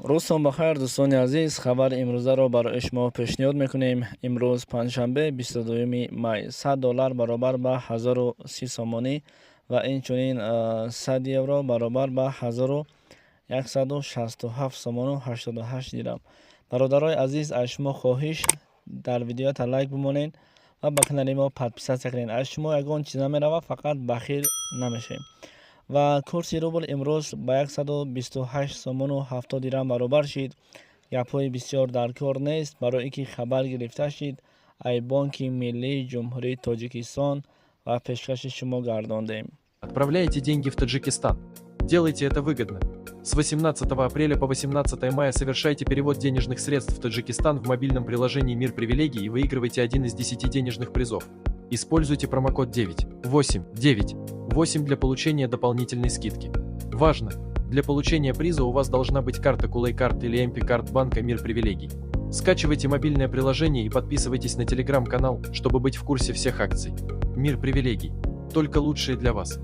Рӯзтон бахайр, дӯстони азиз. Хабари имрӯзаро барои шумо пешниҳод мекунем. Имрӯз панҷшанбе, 22 май. 100 доллар баробар ба 1030 сомонӣ ва инчунин 100 евро баробар ба 1167 сомону 88 дирам. Бародарои азиз, аз шумо хоҳиш: дар видеоята лайк бимонед ва ба канали мо подписаться кунед. Аз шумо ягон чиз намеравад, фақат бахил намешавем. Ва курси рубл имрӯз ба 128 сомону 70 дирам баробар шид. Гапҳои бисёр дар кор нест, барои ин ки хабар гирифта шид ай Бонки миллии Ҷумҳурии Тоҷикистон ва пешкаши шумо гардондем. Отправляете деньги в Таджикистан. Делайте это выгодно. С 18 апреля по 18 мая совершайте перевод денежных средств в Таджикистан в мобильном приложении «Мир привилегий» и выигрывайте один из 10 денежных призов. Используйте промокод 9, 8, 9, 8 для получения дополнительной скидки. Важно! Для получения приза у вас должна быть карта Кулай Карт или MP Карт банка «Мир привилегий». Скачивайте мобильное приложение и подписывайтесь на телеграм-канал, чтобы быть в курсе всех акций. «Мир привилегий». Только лучшее для вас.